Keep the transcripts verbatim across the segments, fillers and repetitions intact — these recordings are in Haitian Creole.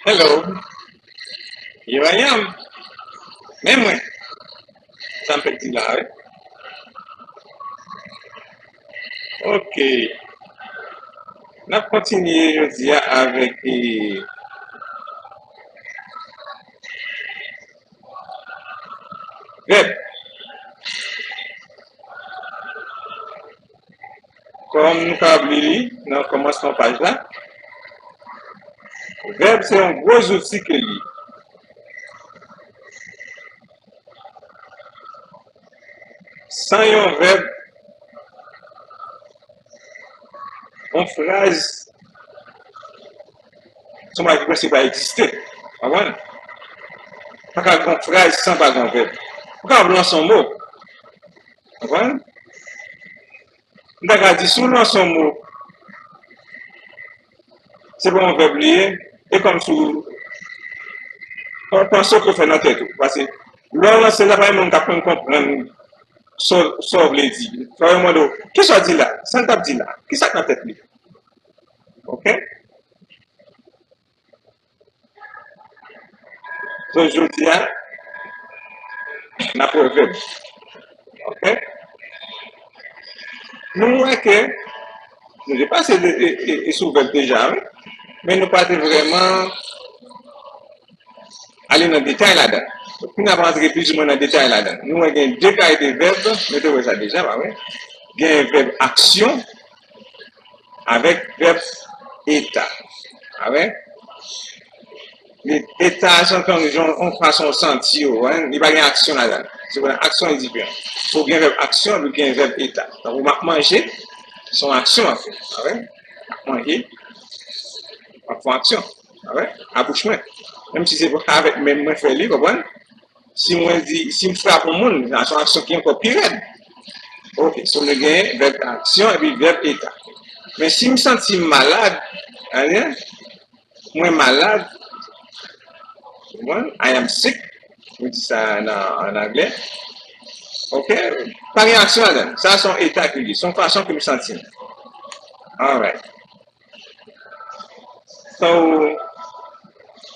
Hello. Here I am. Men mwen. Sa m fèk di la, wi. Ok. N ap kontinye jodi a avèk, eh, vèb. Kòm nou kapab li li nan kòmansman paj la, vèb se yon gwo zouti ke l ye. San yon vèb, yon fraz, se yon bagay ki prèske pa egziste. Konprann? Pa ka gen yon fraz san pa gen yon vèb. Ou kapab lanse yon mo. Konprann? M ta ka di, si w lanse yon mo, se pa yon vèb li ye, e kòmsi w, w panse w ke fè nan tèt ou. Paske lè w lanse l la, pa gen moun k ap konn konprann sa w, sa w vle di. Fò yo mande w, "Kisa w di la? Sa n t ap di la? Kisa k nan tèt li?" Ok? So, jodi a, n ap wè vèb. Ok? Nou wè ke nou te pase de, e, e, e sou vèb deja, wi. Men nou pa te vrèman ale nan detay ladan. Kounye a n ap antre plizoumwen nan detay ladan. Nou wè gen de kalite vèb, nou te wè sa deja, pa vre? Gen vèb aksyon, avèk vèb eta. Avè? Li, eta a se yon, yon, yon fason w santi w, en, li pa gen aksyon ladan. Se vre, aksyon e diferan. Fò gen vèb aksyon, epi gen vèb eta. Tankou m ap manje, se yon aksyon m ap fè. Avè? M ap manje, m ap fè yon aksyon. Avè? A bouch mwen. Menm si se pa avèk men m mwen fè li, konprann? Si mwen di, si m frape yon moun, sa se yon aksyon ki ankò pi rèd. Ok, so nou gen vèb aksyon epi vèb eta. Men si m santi m malad, anyen, mwen malad, konprann? I am sick, nou di sa nan, an anglè. Ok? Pa gen aksyon ladan. Sa se yon eta ke li ye. Se yon fason ke m santi m. Alright. So,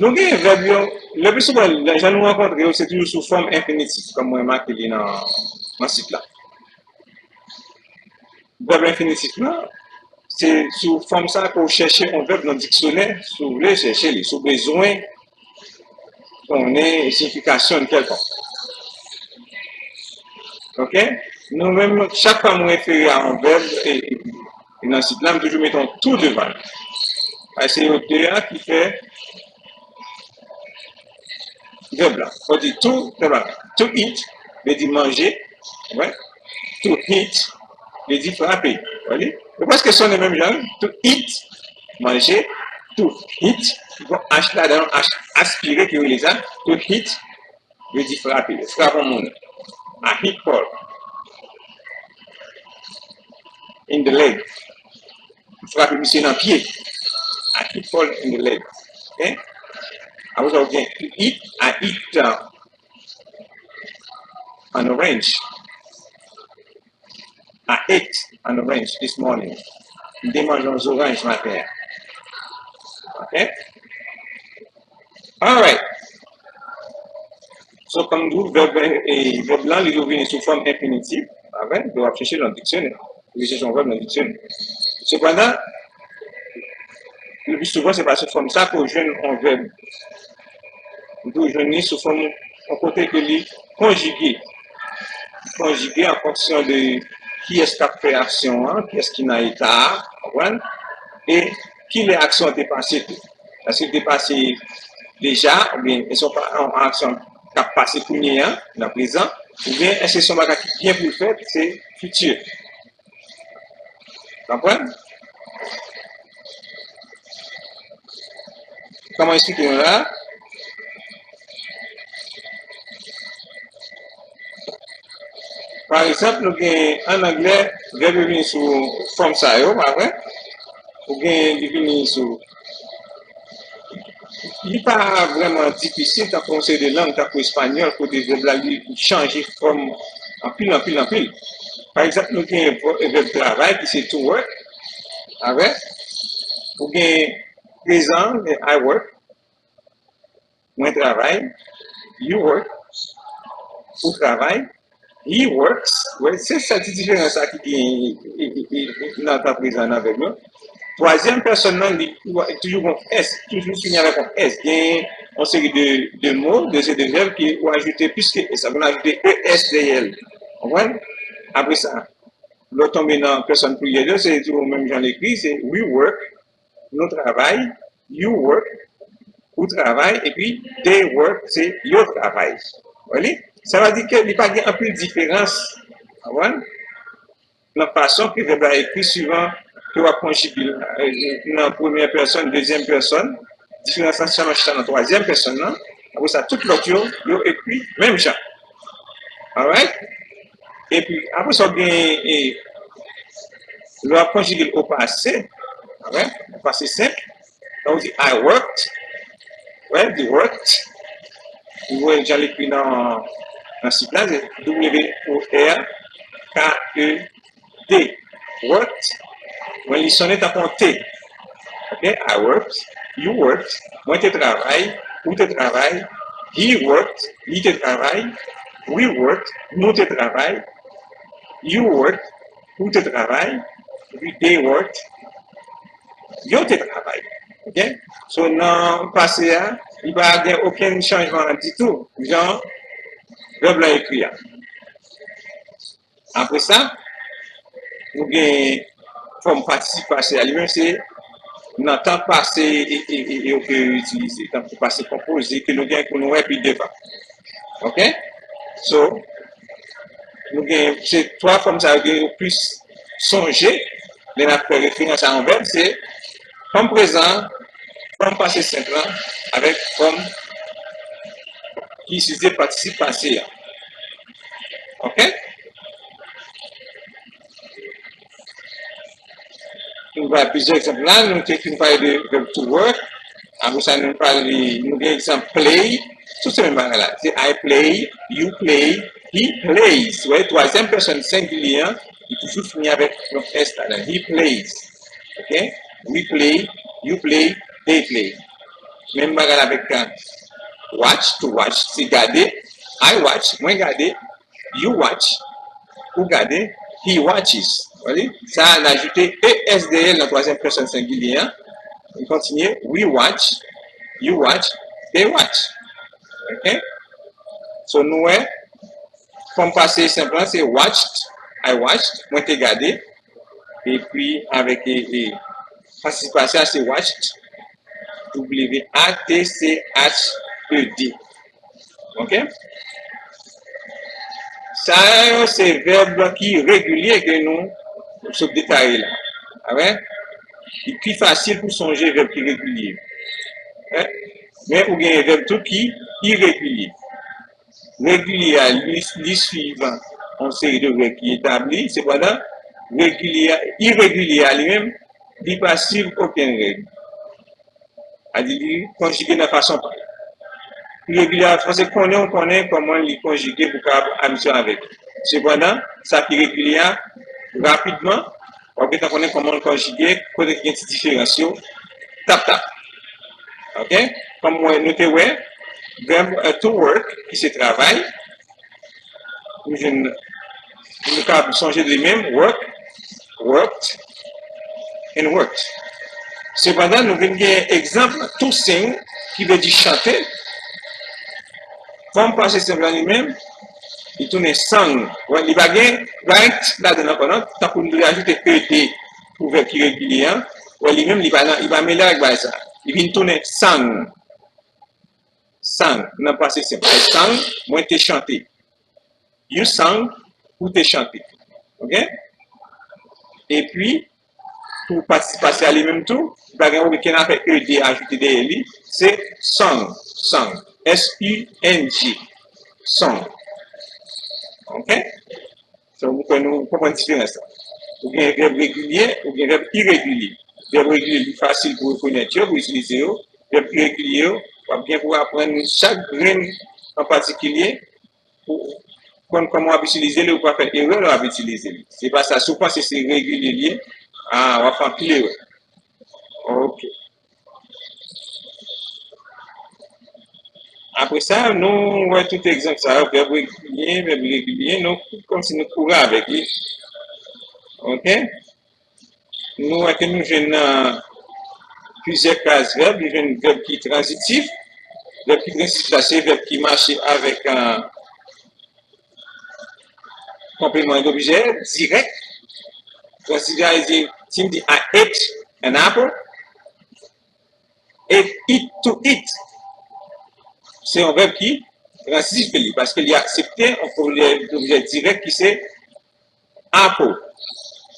nou gen vèb yo, le pli souvan, lè jan nou rankontre yo, se toujou sou fòm enfinitif, kòm mwen make li nan, nan sit la. Vèb enfinitif la, se sou fòm sa ke w chèche yon vèb nan diksyonè, si w vle chèche li, si w bezwen konnen siyifikasyon l kèlkonk. Ok? Nou menm, chak fwa mwen refere a yon vèb, e, e, e nan sit la, m toujou mete yon to devan l. Paske se yo de a ki fè vèb la. Fò di to, vèb la. To eat, vle di manje. Wè. To hit, vle di frape. Wè li? Yo prèske sonnen menm jan. To eat, manje. To hit, ki gon H ladan, H aspire ki rele sa. To hit, vle di frape. Frape yon moun. I hit Paul in the leg. Frape misye nan pye. I hit Paul in the leg. Ok? Apre sa, ou gen to eat, I eat, uh, an orange. I ate an orange this morning. M te manje yon zoranj maten an. Ok? Alright. So, kòm m di w, vèb, e, vèb lan, li toujou vini sou fòm enfinitif, avè, ke w ap chèche nan diksyonè. Ou chèche yon vèb nan diksyonè. Sepandan, le pli souvan, se pa sou fòm sa ke w jwenn yon vèb. Ou toujou jwenn li sou fòm yon kote ke li konjige. Konjige an fonksyon de kiyès k ap fè aksyon an, kiyès ki nan eta a, konprann? E kilè aksyon an te pase tou. Èske l te pase deja, oubyen e se yon pa-, yon aksyon k ap pase kounye a, nan prezan, oubyen èske se yon bagay ki gen pou l fèt, se fiti. Konprann? Kòman eksplike nou la? Pa egzanp, nou gen an anglè, vèb yo vini sou fòm sa yo, pa vre? Ou gen li vini sou, li pa vrèman difisil, tankou yon seri de lang, tankou espanyòl, kote vèb la, li chanje fòm anpil, anpil, anpil. Pa egzanp, nou gen vè-, vèb travay, ki se to work, pa vre? Ou gen prezan, gen I work. Mwen travay. You work. Ou travay. He works. Wè, se sèl ti diferans sa ki gen nan tan prezan nan vèb yo. Twazyèm pèsòn nan, li toujou gon S, toujou fini avèk yon S. Gen yon seri de, de mo, de, de vèb ke ou ajoute plis ke S. Sa, ou ajoute E S dèyè l. Konprann? Apre sa, lè w tonbe nan pèsòn pliryèl yo, se toujou menm jan l ekri, se we work, nou travay, you work, ou travay, epi they work, se yo travay. Wè li? Sa vle di ke li pa gen anpil diferans, konprann? Nan fason ke vèb la ekri, swivan ke w ap konjige l, eh, nan premyè pèsòn, dezyèm pèsòn, diferans lan sèlman chita nan twazyèm pèsòn nan. Apre sa, tout lòt yo, yo ekri menm jan. Alright? Epi, apre sa, w gen, eh, lè w ap konjige l o pase, alright? O pase senp, lè w di I worked, wè, di worked, ou wè jan l ekri nan, nan sit la, se W O R K E D, worked, mwen li sonnen tankou yon T. Ok, I worked, you worked, mwen te travay, ou te travay, he worked, li te travay, we worked, nou te travay, you worked, ou te travay, epi they worked, yo te travay. Ok? So, nan pase a, li pa gen okenn chanjman ditou, jan vèb la ekri a. Apre sa, nou gen fòm patisip pase a, li menm se nan tan pase e, e, e, e yo ke yo itilize, tankou pase konpoze ke nou gen pou nou wè pi devan. Ok? So, nou gen, se twa fòm sa yo ke yo plis sonje lè n ap fè referans a yon vèb, se fòm prezan, fòm pase senp lan, avèk fòm ki itilize patisip pase a. Ok? Nou bay plizyè egzanp la, nou te fin pale de vèb to work. Apre sa, nou pale, nou gen egzanp play. Tout se menm bagay la. Se I play, you play, he plays. Ou wè, twazyèm pèsòn sengilye an, li toujou fini avèk yon S ladan. He plays. Ok? We play, you play, they play. Menm bagay la avèk, uh, watch, to watch, se gade. I watch, mwen gade. You watch, ou gade. He watches. Wè li? Sa, n ajoute E S dèyè l nan twazyèm pèsòn sengilye an. Li kontinye. We watch, you watch, they watch. Ok? So, nou wè, fòm pase senp lan, se watched, I watched, mwen te gade. Epi, avèk, e, e, patisip pase a, se watched. W A T C H E D. Ok? Sa yo se vèb ki regilye ke nou sot detaye la. Avè? Li pi fasil pou sonje vèb ki regilye. Hein? Men ou gen vèb tou ki iregilye. Regilye a, li, li swiv yon seri de règ ki etabli, sepandan, regilye a, iregilye a li menm, li pa swiv okenn règ. Sa di li konjige nan fason pa l. Iregilye a, fò se konnen w konnen kòman li konjige pou w kapab abitye avèk li. Sepandan, sa ki regilye a, rapidman, w ap gentan konnen kòman l konjige, kote ki gen ti diferans yo, tap tap. Ok? Kòm mwen, nou te wè, vèb, eh, to work, ki se travay, nou jwenn, nou kapab sonje de li menm, work, worked, and worked. Sepandan, nou vin gen egzanp, to sing, ki vle di chante. Fòm pase senp lan li menm, li tounen sang. Wè, li pa gen write ladan l ankò non, tankou nou te ajoute E D pou vèb ki regilye an. Wè, li menm, li pa nan, li pa mele avèk bagay sa. Li vin tounen sang. Sang, nan pase senp. I sang, mwen te chante. You sang, ou te chante. Ok? Epi, pou patisip pase a li menm tou, li pa gen okenn afè E D ajoute dèyè li, se sung, sung, S U N G, sung. Ok? So, m kwè nou konprann diferans la. Ou gen vèb regilye, ou gen vèb iregilye. Vèb regilye, li fasil pou rekonèt yo, pou itilize yo. Vèb iregilye yo, w ap gen pou aprann chak grenn an patikilye, pou konn kòman w ap itilize li, ou pa fè erè lè w ap itilize li. Se pa sa, si w panse se regilye li ye, a, w ap fè anpil erè. Ok. Apre sa, nou wè tout egzanp sa yo, vèb regilye, vèb iregilye, nou, kòmsi nou kouri avèk li. Oke? Nou wè ke nou jwenn nan plizyè klas vèb, nou jwenn vèb ki tranzitif. Vèb ki tranzitif la, se vèb ki mache avèk, euh, konpleman dobjè dirèk. Transitif la, li di, si m di, "I ate an apple," ate, eat, to eat, se yon vèb ki transitif ke li, paske li aksepte yon konpleman dobjè dirèk ki se apple.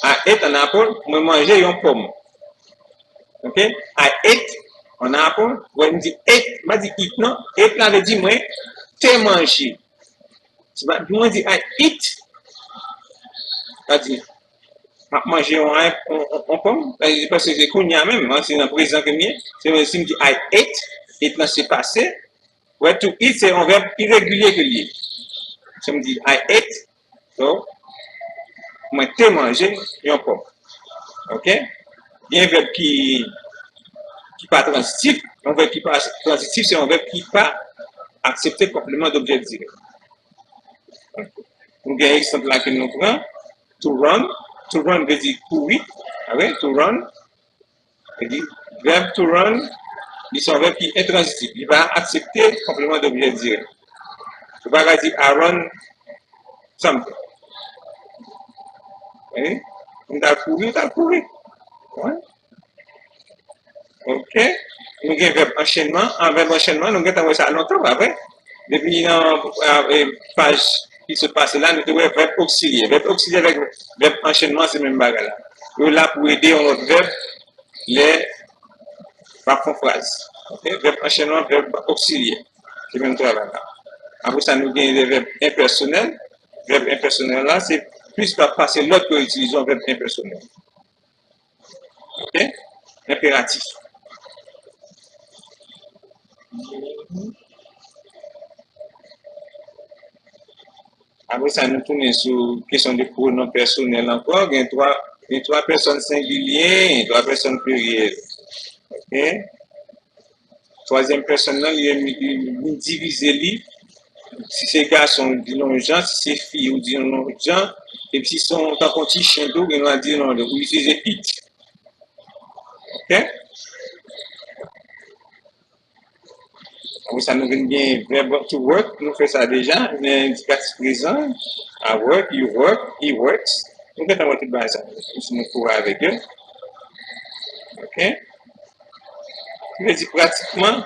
"I ate an apple," mwen manje yon pòm. Oke? "I ate an apple." Wè, m di ate, m pa di eat non. Ate la vle di mwen te manje. Se pa, pou mwen di, "I eat," sa di, m ap manje yon, yon, yon, yon pòm. Sa di, paske se kounye a menm, an, se nan prezan ke m ye. Se, si m di, "I ate," ate lan se pase. Wè, to eat, se yon vèb iregilye ke li ye. Si m di, "I ate," so, mwen te manje yon pòm. Oke? Gen vèb ki, ki pa transitif. Yon vèb ki pa transitif, se yon vèb ki pa aksepte konpleman dobjè dirèk. Nou gen egzanp la ke nou pran. To run. To run vle di kouri. Oke? To run. Vle di, vèb to run, li se yon vèb ki entranzitif. Li pa aksepte konpleman dobjè dirèk. Ou pa ka di, "I run something." Wi? M t al kouri, m t al kouri. Wi? Oke. Nou gen vèb anchènman. An vèb anchènman, nou gentan wè sa lontan, pa vre? Depi nan, e, paj ki sot pase la, nou te wè vèb oksilyè. Vèb oksilyè avèk vèb anchènman, se menm bagay la. Yo la pou ede yon lòt vèb lè w ap fè yon fraz. Oke? Vèb anchènman, vèb oksilyè. Se menm travay la. Apre sa, nou gen de vèb enpèsonèl. Vèb enpèsonèl la, se plis pa pase lòt ke yo itilize yon vèb enpèsonèl. Oke? Enperatif. Apre sa, nou tounen sou kesyon de pwonon pèsonèl ankò. Gen twa, gen twa pèsòn sengilye, twa pèsòn pliryèl. Oke? Twazyèm pèsòn nan, li, li, li divize li. Si se gason, ou di l yon jan, si se fi, ou di l yon lòt jan. Epi si se yon, tankou yon ti chen tou, gen dwa di l yon lòt. Ou itilize it. Oke? Apre sa, nou vin gen vèb to work. Nou fè sa deja. Men endikatif prezan. I work, you work, he works. Nou gentan wè tout bagay sa. Si nou kouri avèk yo. Oke? Sa vle di pratikman,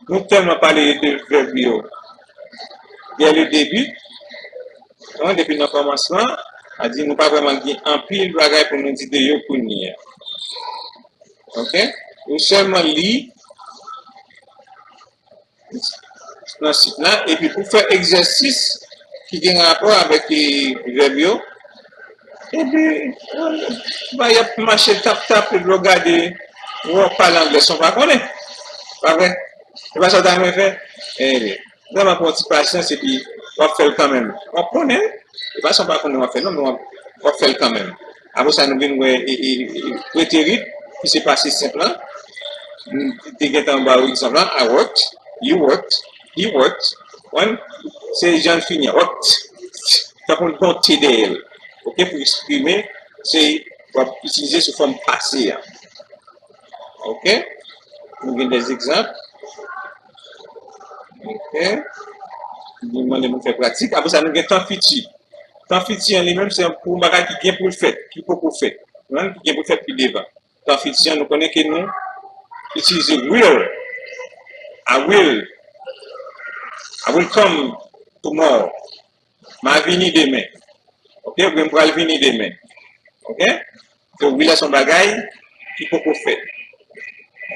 nou tèlman pale de vèb yo dès le début, non, depi nan kòmansman, sa di nou pa vrèman gen anpil bagay pou nou di de yo kounye a. Oke? Ou sèlman li nan sit la, epi pou fè egzèsis ki gen rapò avèk, e, vèb yo, epi, e, ba y ap mache tap tap, epi w gade, w ap pale anglè san w pa konnen. Pa vre? Se pa sa w ta renmen fè? Ebyen, vrèman pran yon ti pasyans, epi w ap fè l kanmenm. W ap konnen, se pa sa w pa konnen w ap fè, non, men w ap, w ap fè l kanmenm. Apre sa, nou vin wè, e, e, e, preterit, ki se pase senp lan. M te gentan ba w egzanp lan, I worked, you worked, he worked. Konprann? Se jan l fini an, worked. Tankou l gen yon T dèyè l. Oke, pou eksprime, se, w ap itilize sou fòm pase an. Oke? Nou gen de egzanp. Oke? Nou mande moun fè pratik. Apre sa, nou gen tan fiti. Tan fiti an li menm, se pou yon bagay ki gen pou l fèt, ki poko fèt. Konprann? Ki gen pou l fèt pi devan. Tan fiti an, nou konnen ke nou itilize will. I will. I will come tomorrow. M a vini demen. Oke? Oubyen m pral vini demen. Oke? So, will la se yon bagay ki poko fèt.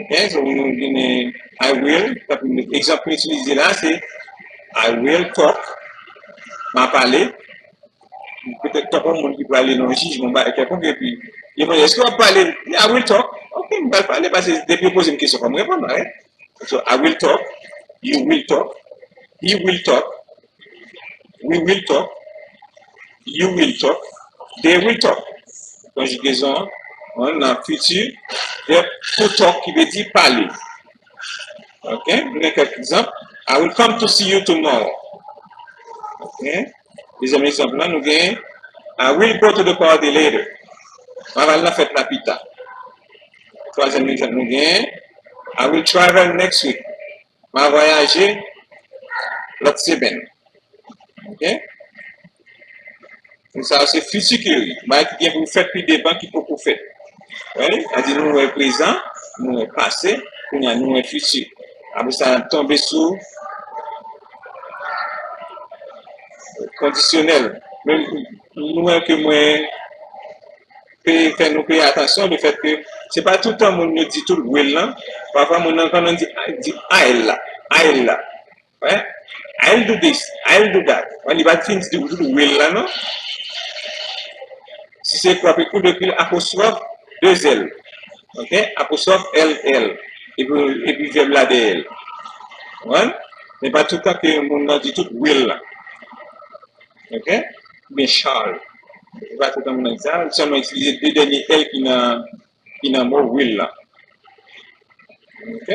Oke? So, nou vini, I will. Egzanp nou itilize la, se I will talk. M a pale. Petèt tankou yon moun ki prale nan yon jijman, yon bagay kèlkonk, epi li mande, "Èske w ap pale?" "Yeah, I will talk." "Oke, m pral pale," paske depi yo poze m kesyon, fò m reponn, right? So, I will talk, you will talk, he will talk, we will talk, you will talk, they will talk. Konjigezon an, nan fiti, vèb to talk ki vle di pale. Ok, nou gen kèk egzanp. I will come to see you tomorrow. Ok, dezyèm egzanp la, nou gen I will go to the party later. M ap al nan fèt la pita. Twazyèm egzanp, nou gen I will travel next week. M a vwayaje lòt semèn. Ok? Sa se fiti ki yo ye. Bagay ki gen pou fèt pi devan ki poko fèt. Right? Sa di nou wè prezan, nou wè pase, kounye a nou wè fiti. Apre sa, n ap tonbe sou kondisyonèl. Men nou wè ke mwen pe fè nou peye atansyon le fèt ke se pa tout tan moun yo di tout will lan. Pafwa moun nan kanmenm di, di I'll la, I'll la. Wè? I'll do this, I'll do that. Wè, li pa t fin di tout will la non. Si se pou apre kou de pil apostwòf, de zèl. Ok? Apostwòf L L. Epi, epi vèb la dèyè l. Wè? Men pa tout tan ke moun nan di tout will la. Ok? Oubyen shall. Se pa tout tan moun nan di sa. Li sèlman itilize de dènye L ki nan, ki nan mo will la. Ok?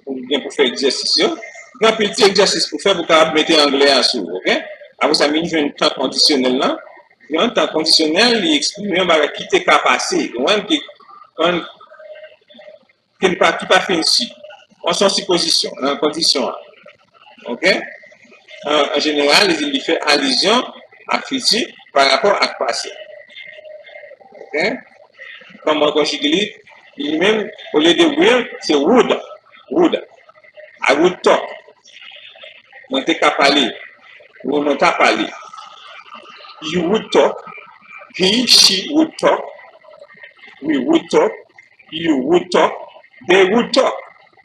Ou gen pou fè egzèsis yo. Gen anpil ti egzèsis pou fè pou kapab mete anglè a sou ou, ok? Apre sa, vin jwenn tan kondisyonèl lan. Yon tan kondisyonèl, li eksprime yon bagay ki te ka pase. Ou konprann ki, konn, ki pa, ki pa fin si. An se yon sipozisyon, nan kondisyon an. Ok? An, an jeneral, li, li fè alizyon a fiti pa rapò ak pase. Ok? Kòman konjige li? Li menm, olye de will, se would. Would. I would talk. Mwen te ka pale. Ou mwen ta pale. You would talk. He, she would talk. We would talk. You would talk. They would talk.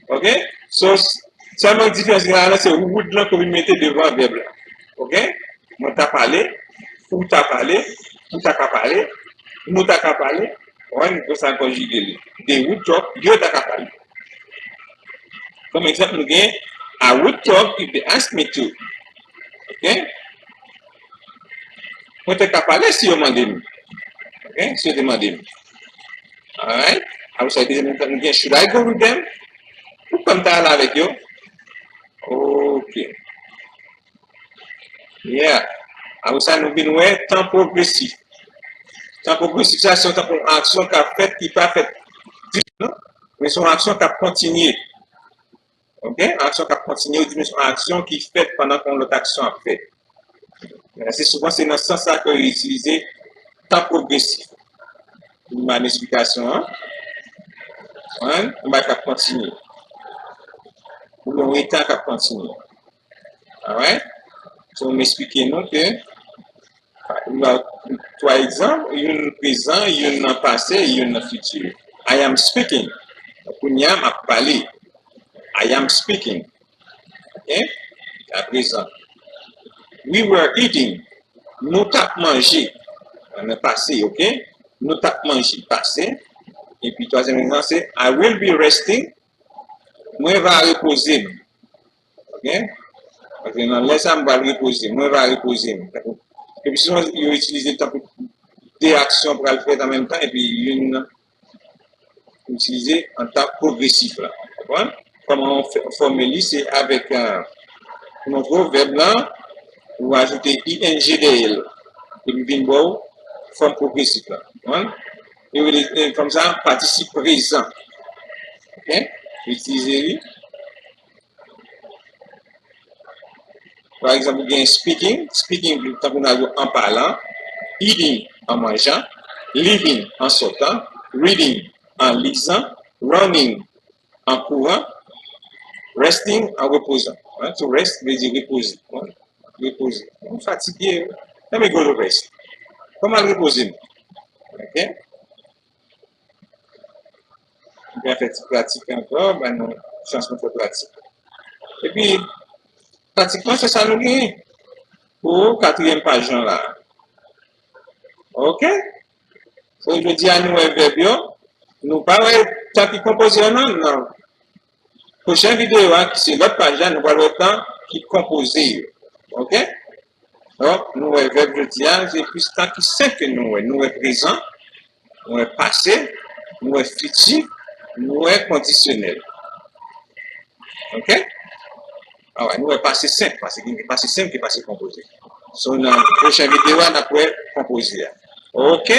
Ok? So, sèlman diferans gen la, se would lan ke w vin mete devan vèb la. Ok? Mwen ta pale, ou ta pale, ou ta ka pale, nou ta ka pale. Wè, nou konsa konjige li. They would talk, yo ta ka pale. Kòm egzanp, nou gen, I would talk if they ask me to. Ok? Mwen te ka pale si yo mande m. Ok? Si yo te mande m. Alright? Apre sa, dezyèm egzanp, nou gen, should I go with them? Poukwa m ta ale avèk yo? Ok. Yeah. Apre sa, nou vin wè tan pwogresif. Tan pwogresif, sa, se yon tan pou yon aksyon k ap fèt, ki pa fèt ditou, non? Men se yon aksyon k ap kontinye. Ok? Yon aksyon k ap kontinye, ou di men se yon aksyon ki fèt pandan ke yon lòt aksyon ap fèt. Se souvan, se nan sans sa ke yo itilize tan pwogresif. Ou ban m esplikasyon an. Yon bagay k ap kontinye. Oubyen yon eta k ap kontinye. Alright? So, m eksplike nou ke, twa egzanp, youn prezan, youn nan pase, youn nan fiti. I am speaking. Kounye a, m ap pale. I am speaking. Ok? Aprezan. We were eating. Nou t ap manje. Nan pase, ok? Nou t ap manje, pase. Epi, twazyèm egzanp, se I will be resting. Mwen va repoze m. Ok? Paske nan lè sa, m pral repoze. Mwen va repoze m. Epi souvan, yo itilize tankou de aksyon pral fèt an menm tan, epi youn nan itilize an tan pwogresif la. Konprann? Kòman w fè, fòme li, se avèk, euh, nouvo vèb lan, ou ajoute I N G dèyè l. Epi vin ba w fòm pwogresif la. Konprann? E w rele, e, fòm sa, patisip prezan. Ok? Itilize li. Pa egzanp, ou gen speaking, speaking, tankou n a di an palan, eating, an manjan, leaving, an sòtan, reading, an lizan, running, an kouran, resting, an repozan. Hein, to rest vle di repoze. Hein, repoze. Mwen fatige. Let me go to rest. Fò m al repoze m. Ok? M pral fè ti pratik ankò, ban nou chans pou fè pratik. Epi, pratikman, se sa nou genyen pou katriyèm paj lan la. Ok? So, jodi a, nou wè vèb yo. Nou pa wè tan ki konpoze yo, non? Nan pwochen videyo a, ki se lòt paj la, nou pral wè tan ki konpoze yo. Ok? Donk, nou wè vèb jodi a, se plis tan ki senk ke nou wè. Nou wè prezan, nou wè pase, nou wè fiti, Nou wè kondisyonèl. Ok? Alright, nou wè pase senp, paske gen pase senp ki pase konpoze. So, nan pwochen videyo a, n ap wè konpoze a. Ok?